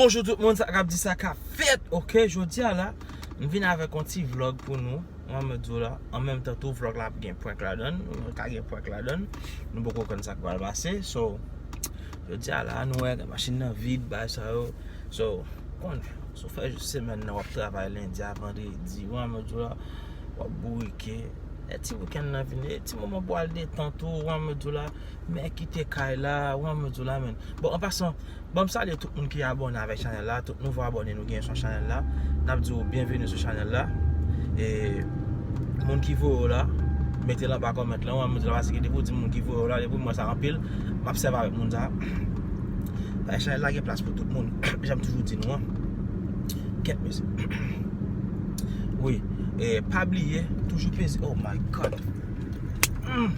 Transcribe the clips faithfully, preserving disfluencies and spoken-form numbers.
Bonjou tout moun, sa k ap di, sa k ap fèt, oke? Jodi a la, m vin avèk yon ti vlog pou nou, mwen di w la, an menm tan tou vlog la ap gen prank ladan l, ka gen prank ladan l, nou poko konn sa k pral pase, so, jodi a la, nou wè machin nan vid, bagay sa yo, so, konn, si w fè semèn nan, w ap travay lendi a vandredi, mwen di w la, w ap bourike, e ti wikenn nan vini, e ti moman pou al detant ou, mwen di w la, men kite kay la, mwen di w la, men. Bon, an pasan, Ban m salye tout moun ki abòne avèk chanèl la, tout nouvo abòne nou gen sou chanèl la. N ap di w byenveni sou chanèl la. E moun ki voye w la, mete l anba kòmant lan, w a di la, paske depi w di moun ki voye w la, depi m wè sa anpil, m ap sèvi avèk moun sa. Paske chanèl la gen plas pou tout moun, jan m toujou di nou an. Kèt mesye. Wi, e pa bliye, toujou peze, oh my God. Mm.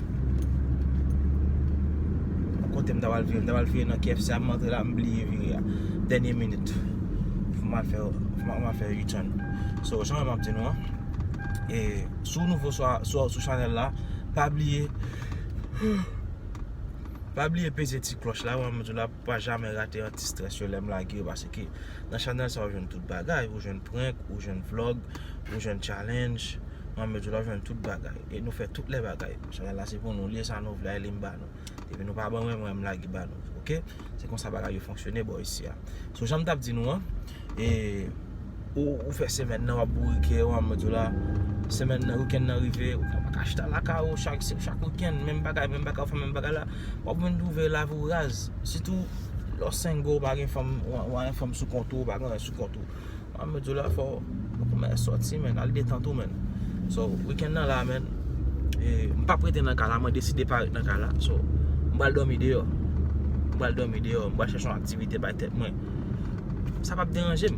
Kote m ta pral vire? M ta pral vire nan K F C a, m antre la, m bliye vire a. Dènye minit. Fò m al fè, fò m al fè U-turn. So, jan m ap di nou an, e, si w nouvo sou, sou, sou chanèl la, pa bliye, pa bliye peze ti klòch la, w a di la, pou pa jamè rate yon ti strès yo lè m lage yo, paske nan chanèl sa, w jwenn tout bagay, ou jwenn prank, ou jwenn vlog, ou jwenn challenge, mwen menm tou la jwenn tout bagay. E nou fè tout lè bagay. Chanèl la se pou nou, li sa nou vle, li m ba nou. Depi nou pa ban mwen, mwen m lage ba nou. Oke? Se konsa bagay yo fonksyone bò isi a. So jan m t ap di nou an, e, ou, ou fè semèn nan w ap bourike, w a di la, semèn nan, wikenn nan rive, ou pa ka chita lakay ou chak, chak wikenn, menm bagay, menm bagay, ou fè menm bagay la, w ap vin twouve lavi w raz. Sitou lè w single, ou pa gen fanm, ou, ou pa gen fanm sou kont ou, ou pa gen anyen sou kont ou. Mwen di w la fò ou kòmanse sòti, men, al detant ou, men. So, wikenn nan la, men, e, m p ap rete nan kay la, mwen deside pa ret nan kay la. So, m pral dòmi deyò. M pral dòmi deyò, m pral chèche yon aktivite bay tèt mwen. Sa p ap deranje m.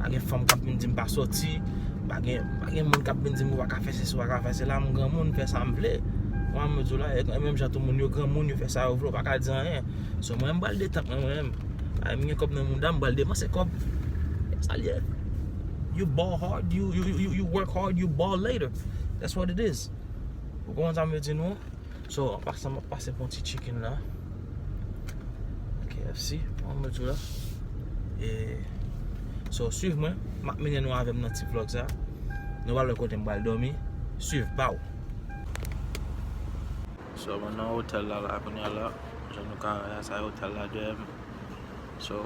Pa gen fanm k ap vin di m pa sòti, pa gen, pa gen moun k ap vin di m ou pa ka fè sesi, ou pa ka fè sela, m granmoun, m fè sa m vle. Mwen di w la, e menm jan tou moun yo granmoun, yo fè sa yo vle, ou pa ka di anyen. So, mwen, m pral detant mwen, mwen menm. Ay, m gen kòb nan mouda, m pral depanse kòb. Sa l ye. You ball hard, you, you, you, you work hard, you ball later. That's what it is. Ou konprann sa m vle di nou? So, an pasan, m ap pase pou yon ti chicken la. K F C, an mwen di w la. E, so, swiv mwen, m ap mennen nou avè m nan ti vlog sa. Nou pral wè kote m pral dòmi. Swiv, pow! So, mwen nan otèl la, la, kounye a la, jan nou ka wè a, sa e otèl la dèyè m. So,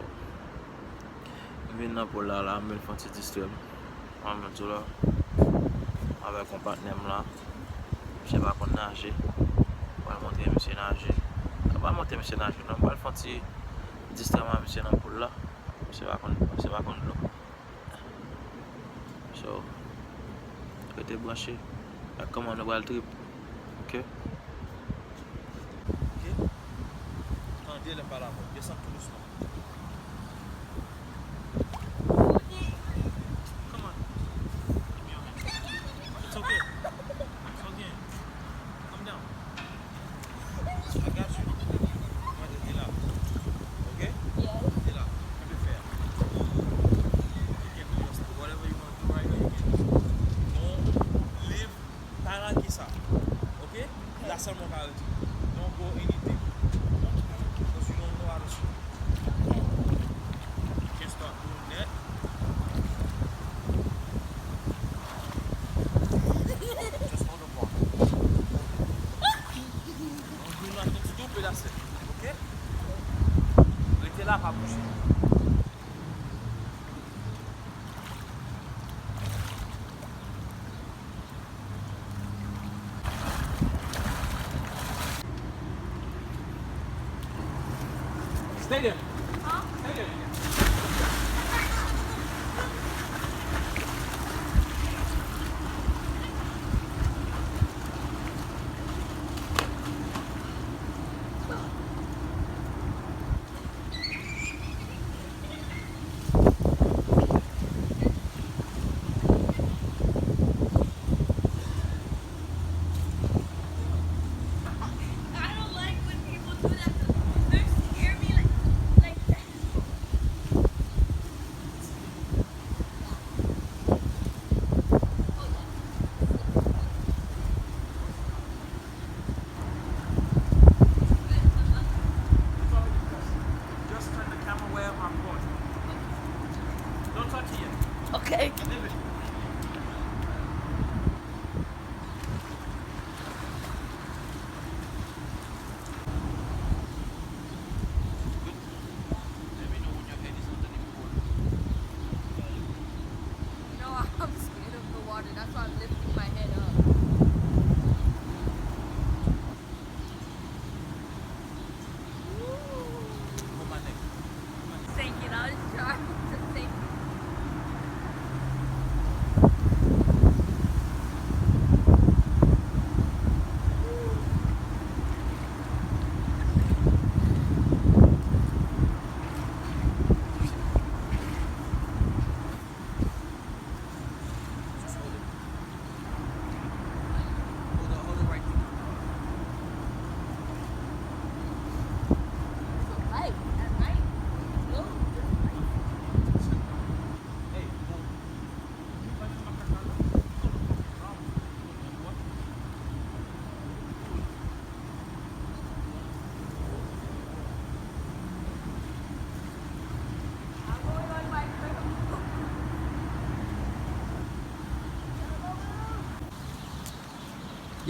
m vin nan poul la, la, m vin fè yon ti distrè m. Mwen menm tou la, avèk yon patnè m la, misye pa konn naje, m pral montre misye naje. Mwen pa montre misye naje, non, m pral fè yon ti distrè m ak misye nan poul la. Misye pa konn, misye pa konn dlo. So, rete branche ak kòman nou pral trip. Oke? Oke? Tande lè m pale avè w. Desann tou dousman. Come on. Give me your hand. It's okay. It's okay. Calm down. I got you. Mwen, rete la. Oke? Rete la. Kenbe fè a. You can do your stuff. Whatever you wanna do right now, you can do. Don't leave. Pa lage sa. Oke? La sèlman w ka rete. Don't go anything. Because you don't know how to swim. Just start doing that. Just hold the water. Don't do nothing stupid, I said. Oke? Rete la, pa bouje. Stay there. Stay there. I don't like when people do that to me. They're scare me like, like that. Just turn the camera wherever I'm going.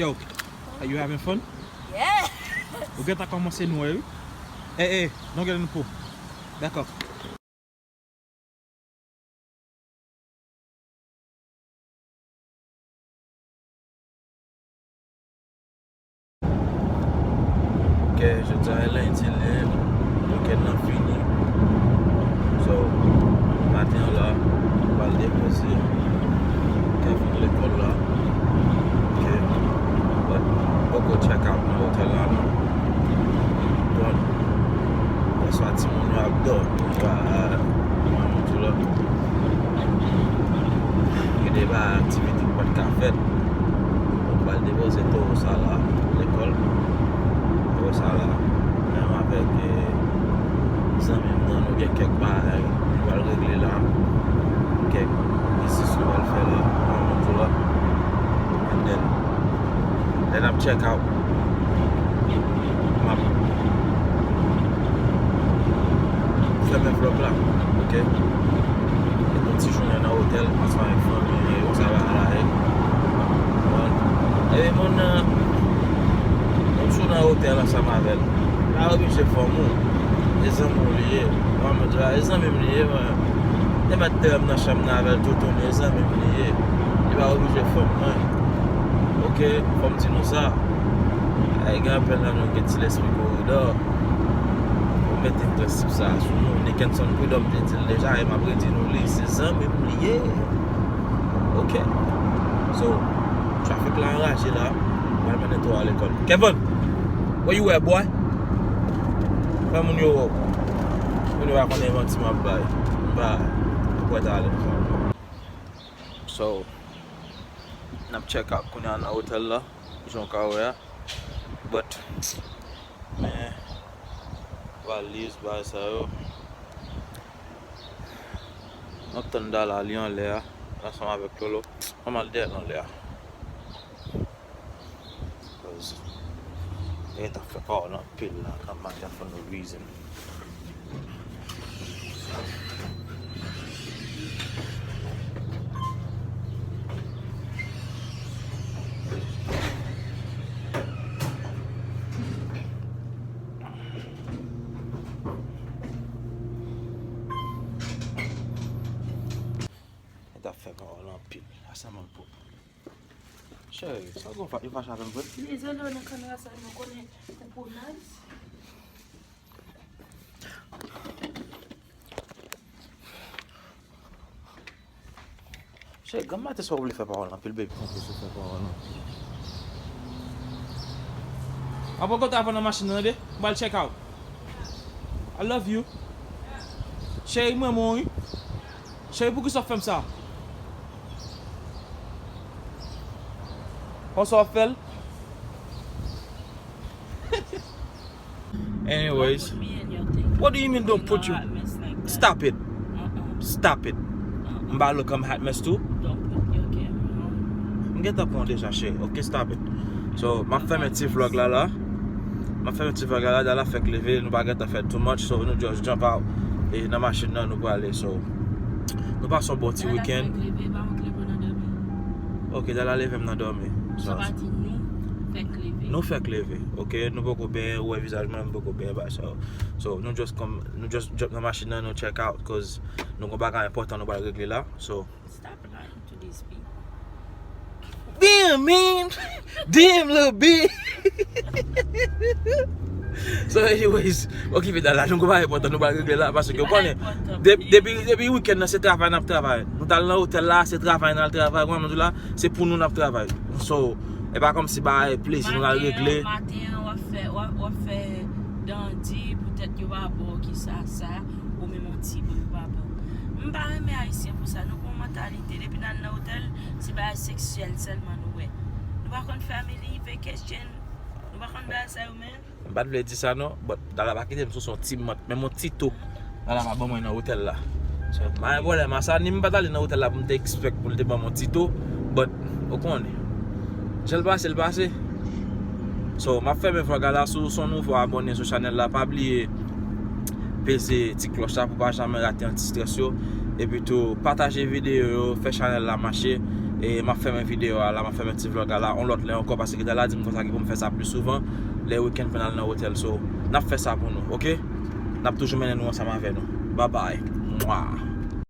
Yo, are you having fun? Yeah. Ou gentan kòmanse nou wè wi. Eh, eh, don't get in the pool. Back up. Ok, jodi a e lendi l ye, wikenn nan fini. So, maten an la, m pral depoze Kevin lekòl la. Ok, but poko check out nan otèl la non. Bon, aswè timoun yo ap dòmi, ba, mwen di w la. Gen de bagay, aktivite ki pa t ka fèt. Bon, m pral depoze towo sa la lekòl. Towo sa la, menm avèk, eh, zanmi m nan, nou gen kèk bagay nou pral regle la. Kèk biznis nou pral fè la, mwen di w la. And then, lè n ap check out, m ap fèmen vlòg la, ok? E yon ti jounen nan otèl, ansanm avèk fanmi, e konsa bagay la ye. Bon. E moun nan, moun sou nan otèl ansanm avè l. Pa oblije fanmi w. E zanmi w li ye. Mwen, mwen di, e zanmi m li ye, mwen. Te mèt tè m nan chanm nan avè l toutouni, e zanmi m li ye. Li pa oblije fanm mwen. Ok, fò m di nou sa. Ay, gen anpil nan nou gen ti lespri koridò. Fò m mete prensip sa a sou nou. Nickenson Prud'homme te di l deja, e m ap redi nou li, se zanmi m li ye. Ok. So, trafik la anraje la. M pral mennen towo a lekòl. Kevin, where you at, boy? Fè moun yo wè w. Moun yo pa konnen manti m ap bay. M pa kwè talè. So, n ap check out kounye a nan otèl la, jan w ka wè a. But, men, valiz, bagay sa yo. M ap tann Dala li anlè a, ansanm avèk Lolo. Ann al dèyè l anlè a. 'Cause nèg t ap fè pawòl anpil la, kanpay la for no reason. Nèg t ap fè pawòl anpil. Sa sèlman l pwòp. Cheri, sa w gen w fa-, yo fache avè m vre? Dezole w nan kamera sa, nou konnen ou pou nice. Cheri, granm maten sa w vle fè pawòl anpil, baby. Anpil sa w fè pawòl anpil. Apre kote avan nan machin nan, tande? M pral check out. I love you. Cheri, m renmen w, wi. Cheri, poukisa w fè m sa? Konsa w ap fè l? Anyways. Don't put me in your thing. What do you mean, don't put you? Don't put me in no hot mess like that. Stop it. Uh-uh. Stop it. Uh-uh. M ba lòt kòm hot mess tou? Don't put me, okay? M gentan pran w deja, cheri. Ok, stop it. So, m ap fèmen ti vlòg la la. M ap fèmen ti vlòg la la, Dala fèk leve, nou pa gentan fè too much, so nou just jump out. E nan machin nan nou prale, so. Nou pase yon bon ti weekend. Dala fèk leve, pa fèk leve nan dòmi. Ok, Dala leve m nan dòmi. So, sa pa di nou fèk leve. Nou fèk leve, ok? Nou poko benyen, ou wè vizaj mwen, m poko benyen, ba, so. So, nou just come, nou just jump nan machin nan, nou check out, 'cause nou gon bagay enpòtan nou pral regle la, so. Stop lying to these people. Damn, man! Damn, little bitch! So, anyways, okipe Dala, nou gon bagay enpòtan nou pral regle la, paske ou konnen, de-, depi, depi weekend nan, se travay n ap travay. Nou t al nan otèl la, se travay n al travay, ou konprann m di w la, se pou nou n ap travay. So, e pa kòmsi bagay plezi nou al regle. Maten an, maten an, w ap fè, w ap, w ap fè dandi, poutèt yo pa ba w ki sa, sa, ou menm yon ti bon yo pa ba w. M pa renmen Ayisyen pou sa, nou gon mantalite, depi n al nan otèl, se bagay seksyèl sèlman nou wè. Nou pa konn family vacation, nou pa konn bagay sa yo menm. M pa t vle di sa non, but Dala pa kite m sou son ti mant, menm yon ti tou Dala pa ban mwen nan otèl la. So, m pa gen pwoblèm a sa, ni m pa t ale nan otèl la pou m te expect pou l te ban m yon ti tou, but ou konnen. Jan l pase, l pase. So, m ap fèmen vlòg la, si w se yon nouvo abòne sou chanèl la, pa bliye peze ti klòch la pou pa janmen rate yon ti strès yo. Epi tou, pataje videyo yo, fè chanèl la mache. E m ap fèmen videyo a la, m ap fèmen ti vlog a la, yon lòt lè ankò, paske talè a di m konsa ki pou m fè sa pli souvan, lè wikenn pou n al nan otèl. So, n ap fè sa pou nou, oke? N ap toujou mennen nou ansanm avè nou. Babay. Mwa.